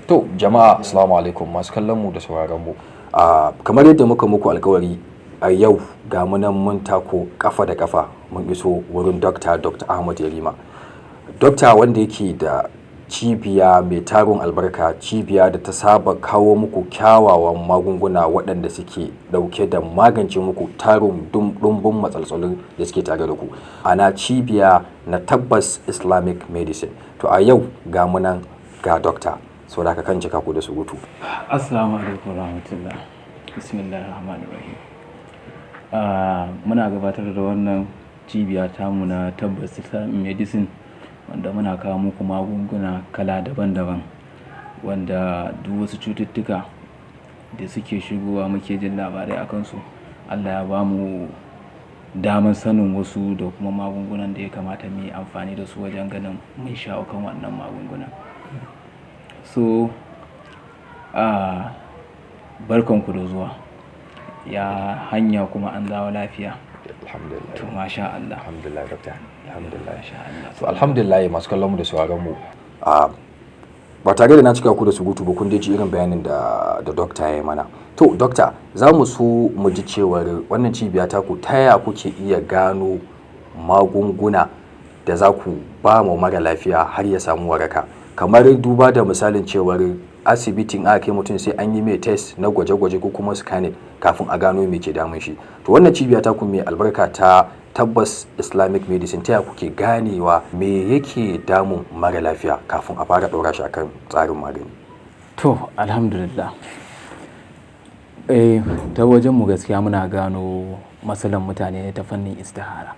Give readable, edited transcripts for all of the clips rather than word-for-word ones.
To jama'a, assalamu alaikum masu kallon mu da sauraron mu. Kamar yadda muka muku alkawari, a yau ga mu nan mun tako kafa da kafa mun iso wurin Dr. Dr. Ahmad Yarima. Dokta wanda yake da cibiya mai tarin albarka, cibiya da ta saba kawo muku kyawawan magunguna waɗanda suke ɗauke da magance muku tarin ɗumbin matsaltsalun da suke tare da ku. Ana cibiya na Tabbas Islamic Medicine. To a yau ga mu nan ga dokta. Saboda haka kan cika ku da surutu. Assalamu alaikum rahmatullah. Bismillahir Rahmanir Rahim. Muna gabatar da wannan cibiya tamu na Tabbas Islamic Medicine, wanda muna kawo muku magunguna kala daban-daban, wanda duk wasu cututtuka da suke shigowa muke jin labarai a kansu. Allah ya bamu daman sanin wasu da kuma magungunan da ya kamata mu yi amfani da su wajen ganin mun shawo kan wannan magunguna. So, barkanku da zuwa. Ya hanya kuma an dawo lafiya? Alhamdulillah. To masha Allah. Alhamdulillah, dokta. Alhamdulillah. Masha Allah. To alhamdulillah, masu kallon mu da sauraron mu. Ba tare da na cika ku da surutu ba, kun dai ji irin bayanin da dokta ya yi mana. To dokta, za mu so mu ji cewar wannan cibiya taku, ta ya kuke iya gano magunguna da za ku ba mu mara lafiya har ya samu waraka? Kamar duba da misalin cewar asibitin aka kai mutum sai an yi mai test na gwaje-gwaje ko kuma scanning kafin a gano me ke damun shi. To wannan cibiya taku mai albarka ta Tabbas Islamic Medicine, ta ya kuke ganewa me yake damun mara lafiya kafin a fara ɗora shi akan tsarin magani? To alhamdulillah. Ta wajen mu gaskiya muna gano matsalan mutane ne ta fannin istihara.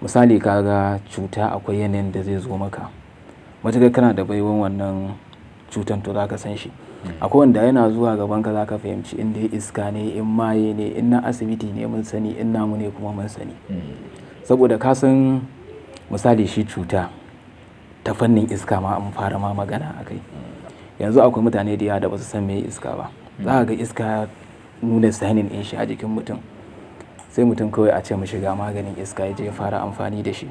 Misali, ka ga cuta akwai yanayin da zai zo maka. Matuƙar kana da baiwan wannan cutan, to za ka san shi. Akwai wanda yana zuwa gabanka za ka fahimci in dai iska ne, in maye ne, in na asibiti ne mun sani, in namu ne kuma mun sani. Saboda ka san misali shi cuta ta fannin iska ma an fara ma magana a kai. Yanzu akwai mutane da yawa da ba su san me iska ba. Za ka ga iska nuna signing ɗin shi a jikin mutum. Sai mutum kawai a ce mashi ga maganin iska, ya je ya fara amfani da shi.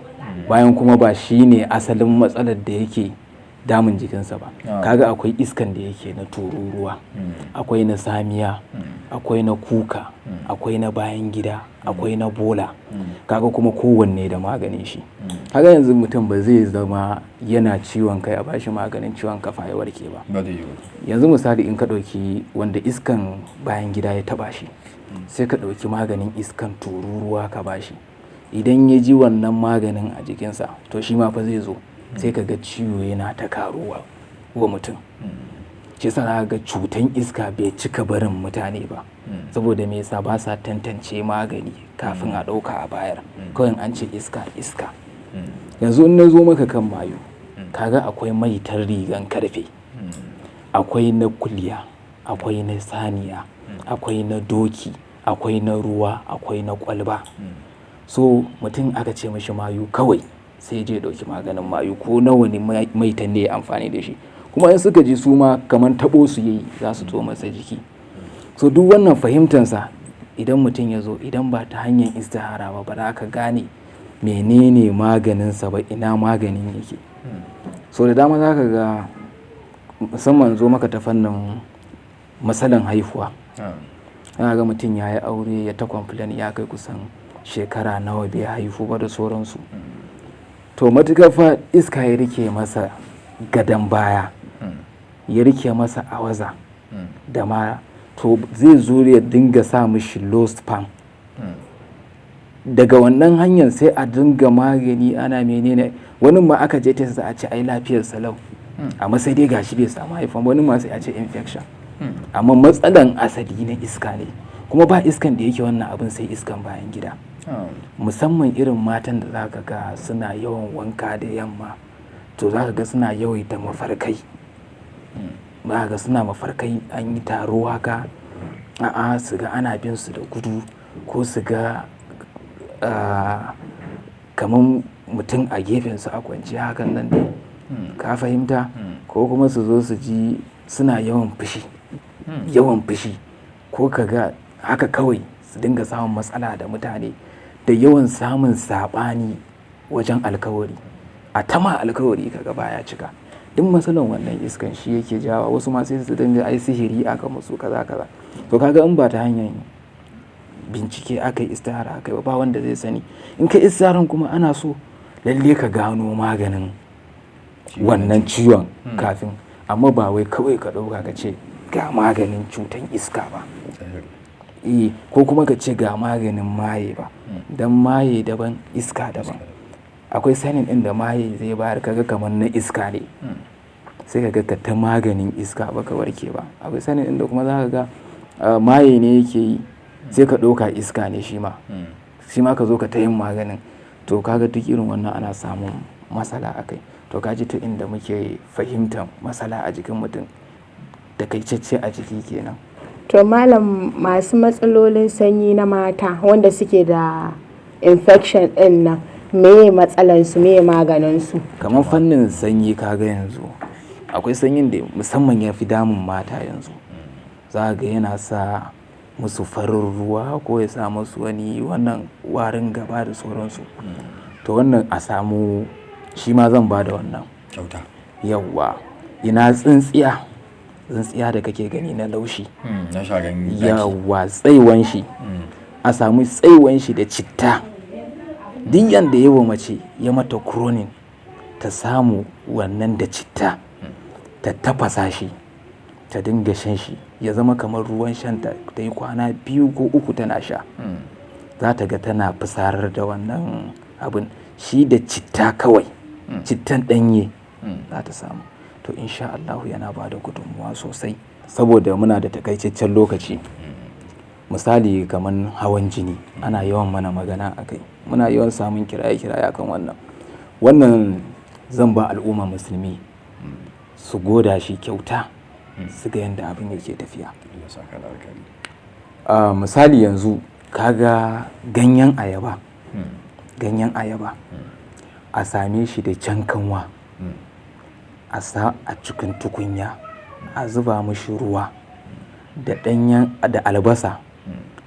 Bayan kuma ba shi ne asalin matsalar da yake damun jikinsa ba. Kaga akwai iskan da yake na tururuwa, akwai na samiya, akwai na kuka, akwai na bayan gida, akwai na bola. Kaga kuma kowanne da maganin shi. Kaga yanzu mutum ba zai zama yana ciwon kai a bashi maganin ciwon kafa ya warke ba. Yanzu misali, in ka ɗauki wanda iskan bayan gida ya taɓa shi, sai ka ɗauki maganin iskan tururuwa ka bashi. Idan ya ji wannan maganin a jikinsa, to shi ma fa zai zo. Sai ka ga ciwo yana ta karuwa wa mutum. Shi yasa za ka ga cutan iska bai cika barin mutane ba. Saboda me yasa? Ba sa tantance magani kafin a ɗauka a bayar. Kawai an ce iska, iska. Yanzu in na zo maka kan mayu, kaga akwai maitar rigan karfe, akwai na kuliya, akwai na saniya, akwai na doki, akwai na ruwa, akwai na kwalba. So mutum aka ce mashi mayu kawai sai je ya ɗauki maganin mayu ko nawa ne maitan ne ya amfani da shi. Kuma in suka ji su ma kamar taɓo su yayi, za su zo masa jiki. So duk wannan fahimtansa, idan mutum ya zo, idan ba ta hanyar istihara ba, ba za ka gane menene maganinsa ba, ina maganin yake. So da dama za ka ga, musamman zo maka ta fannin matsalan haihuwa. Za ka ga mutum ya yi aure, ya ta complain, ya kai kusan shekara nawa bai haihu ba da sauransu. To matuƙar fa iska ya rike masa gadon baya, ya rike masa awaza da mara, to zai zo ya dinga sa mishi low sperm. Daga wannan hanyar sai a dinga magani ana menene. Wani ma aka je test za a ce ai lafiyar sa lau. Amma sai dai gashi bai samu haihuwa. Wani ma sai a ce infection. Amma matsalan asali na iska ne. Kuma ba iskan da yake wannan abun sai iskan bayan gida. Musamman irin matan da za ka ga suna yawan wanka da yamma, to za ka ga suna yawaita mafarkai. Za ka ga suna mafarkai an yi taro haka, a'a su ga ana bin su da gudu, ko su ga kamar mutum a gefensu a kwance hakan nan dai. Ka fahimta? Ko kuma su zo su ji suna yawan fushi, yawan fushi. Ko ka ga haka kawai su dinga samun matsala da mutane da yawan samun saɓani wajen alkawari. A tama alkawari kaga baya cika. Duk matsalan wannan iskan shi yake jawa. Wasu ma sai su dinga ai sihiri aka musu kaza kaza. To kaga in ba ta hanyar bincike aka yi istihara aka yi ba wanda zai sani. In ka istiharan kuma ana so lalle ka gano maganin wannan ciwon kafin, amma ba wai kawai ka ɗauka ka ce ga maganin cutan iska ba, eh, ko kuma ka ce ga maganin maye ba. Dan maye daban, iska daban. Akwai sanin ɗin da maye zai bayar kaga kamar na iska ne, sai ka ga ka ta maganin iska baka warke ba. Akwai sanin ɗin da kuma za ka ga maye ne yake yi, sai ka ɗauka iska ne shi ma, shi ma ka zo ka ta yin maganin. To kaga duk irin wannan ana samun matsala a kai. To ka ji ta inda muke fahimtar matsala a jikin mutum takaitacce a jiki kenan. To malam, masu matsalolin sanyi na mata wanda suke da infection ɗin nan, meye matsalansu, meye maganinsu? Kamar fannin sanyi, kaga yanzu akwai sanyin da musamman ya fi damun mata yanzu. Za ga yana sa musu farin ruwa ko ya sa musu wani wannan warin gaba da sauransu. To wannan a samu shi ma zan ba da wannan kyauta. Yawwa, ina tsintsiya, tsintsiya da kake gani na laushi. Na sharan ɗaki. Yawwa, tsaiwan shi. A samu tsaiwan shi da citta. Duk yanda yawa mace ya mata kuronin, ta samu wannan da citta, ta tafasa shi, ta dinga shan shi, ya zama kamar ruwan shanta, ta yi kwana 2 ko 3 tana sha. Za ta ga tana fisarar da wannan abin. Shi da citta kawai, cittan ɗanye za ta samu. To insha Allahu yana ba da gudummuwa sosai. Saboda muna da takaitaccen lokaci. Misali kamar hawan jini, ana yawan mana magana a kai. Muna yawan samun kiraye-kiraye akan wannan. Wannan zan ba al'umma musulmi su goda shi kyauta, su ga yanda abin yake tafiya. Allah saka da alkhairi. Misali yanzu kaga ganyen ayaba. Ganyen ayaba. A same shi da jan kanwa. A sa a cikin tukunya, a zuba mashi ruwa da ɗanyen da albasa.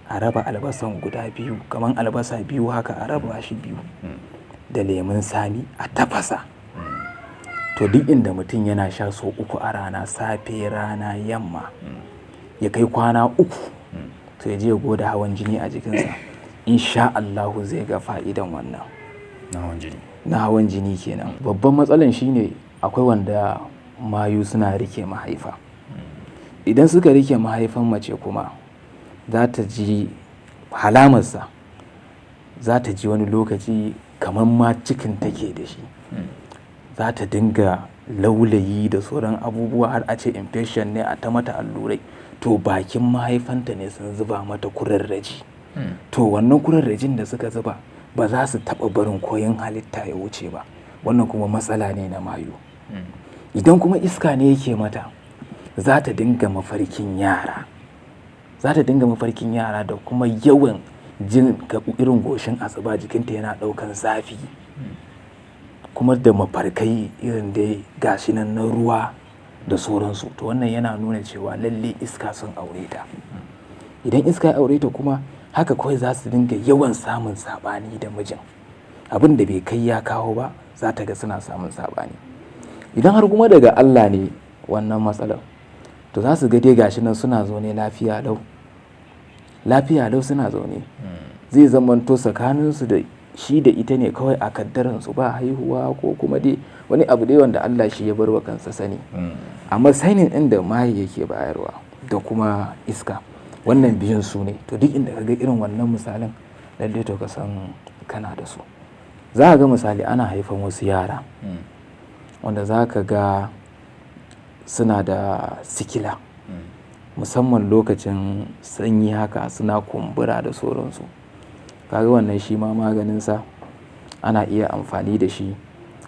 A raba albasan guda biyu, kamar albasa biyu haka a raba shi biyu. Da lemun tsami a tafasa. To duk inda mutum yana sha sau 3 a rana, safe, rana, yamma, ya kai kwana 3, to ya je ya gwada hawan jini a jikinsa. Insha Allahu zai ga fa'idan wannan. Na hawan jini. Na hawan jini kenan. Babban matsalan shine akwai wanda mayu suna rike mahaifa. Idan suka rike mahaifan mace kuma, za ta ji halamarsa, za ta ji wani lokaci kamar ma cikin take da shi. Za ta dinga laulayi da sauran abubuwa har a ce infection ne a ta mata allurai. To bakin mahaifanta ne sun zuba mata kurarraji. To wannan kurarrajin da suka zuba ba za su taɓa barin koyon halitta ya wuce ba. Wannan kuma matsala ne na mayu. Idan kuma iska ne yake mata, za ta dinga mafarkin yara. Za ta dinga mafarkin yara da kuma yawan jin irin goshin asuba jikinta yana ɗaukan zafi. Kuma da mafarkai irin dai gashi nan na ruwa da sauransu. To wannan yana nuna cewa lalle iska sun aure ta. Idan iska ya aure ta kuma, haka kawai za su dinga yawan samun saɓani da mijin. Abin da bai kai ya kawo ba, za ta ga suna samun saɓani. Idan har kuma daga Allah ne wannan matsalar, to za su ga dai gashi nan suna zaune lafiya lau. Lafiya lau suna zaune. Zai zamanto tsakaninsu da shi da ita ne kawai a kaddaransu ba haihuwa ko kuma dai wani abu dai wanda Allah shi ya bar wa kansa sani. Amma sanin ɗin da maye yake bayarwa da kuma iska, wannan biyun su ne. To duk inda ka ga irin wannan misalin, lalle to ka san kana da su. Za ka ga misali ana haifan wasu yara wanda za ka ga suna da sikila. Musamman lokacin sanyi haka suna kumbura da sauransu. Kaga wannan shi ma maganinsa ana iya amfani da shi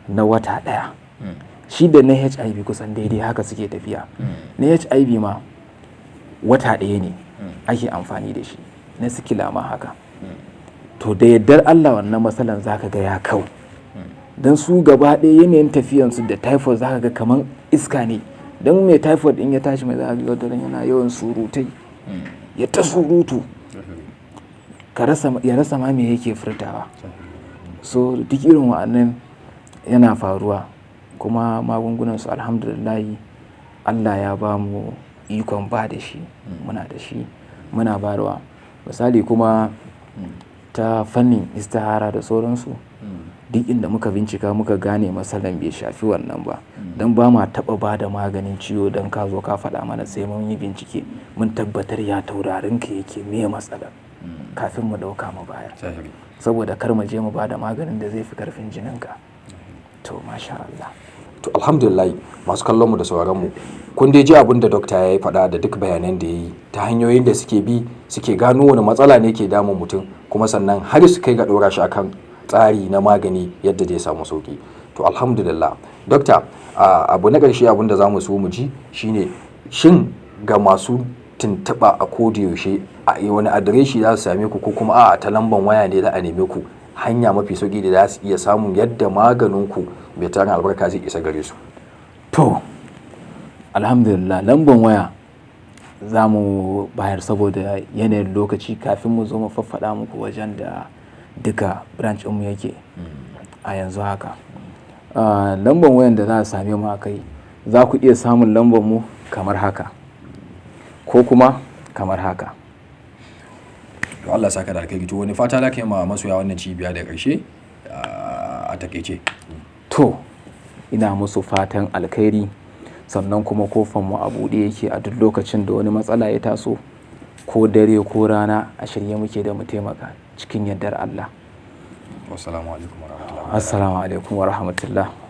na wata ɗaya. Shi da na HIV kusan daidai haka suke tafiya. Na HIV ma wata ɗaya ne ake amfani da shi. Na sikila ma haka. To da yardar Allah wannan matsalan za ka ga ya kau. Don su gaba ɗaya yanayin tafiyansu da typhoid za ka ga kamar iska ne. Don mai typhoid in ya tashi mai za ka ga wataran yana yawan surutai. Ya ta surutu. Ya rasa ma me yake furtawa. So duk irin wa'annan yana faruwa. Kuma magungunansu, alhamdulillahi, Allah ya ba mu ikon ba da shi, muna da shi, muna bayarwa. Misali kuma ta fannin istihara da sauransu, duk inda muka bincika muka gane matsalan bai shafi wannan ba, don ba ma taɓa ba da maganin ciwo don ka zo ka faɗa mana, sai mun yi bincike, mun tabbatar ya taurarin ka yake, meye matsalar, kafin mu ɗauka mu bayar, saboda kar mu je mu ba da maganin da zai fi karfin jininka. To, masha Allah. To, alhamdulillah. Masu kallon mu da sauraron mu, kun dai ji abin da dokta ya yi faɗa da duk bayanan da ya yi ta hanyoyin da suke bi suke gano wani matsala ne ke damun mutum, kuma sannan har su kai ga ɗora shi akan tsari na magani yadda zai samu sauki. To, alhamdulillah. Dokta, abu na ƙarshe, abin da za mu so mu ji shine, shin ga masu tuntuɓa a yaushe a wani adireshi za su same ku, ko kuma a ta lamban waya ne za a neme ku, hanya mafi sauki da za su iya samun yadda maganin ku mai tarin albarka zai isa gare su? To, alhamdulillah, lamban waya za mu bayar saboda yanayin lokaci, kafin mu zo mu faffaɗa muku wajen da duka branch mu yake a yanzu haka. Lamban wayan da za a same mu a kai, za ku iya samun lambar mu kamar haka ko kuma kamar haka. To, Allah saka da alkhairi. To, wani fata za ka yi ma masoya wannan cibiya da ƙarshe a takaice? To, ina musu fatan alkhairi, sannan kuma kofan mu a buɗe yake a duk lokacin da wani matsala ya taso, ko dare ko rana, a shirye muke da mu taimaka cikin yardar Allah. Wassalamu alaikum warahmatullahi. Assalamu alaikum wa rahmatullah.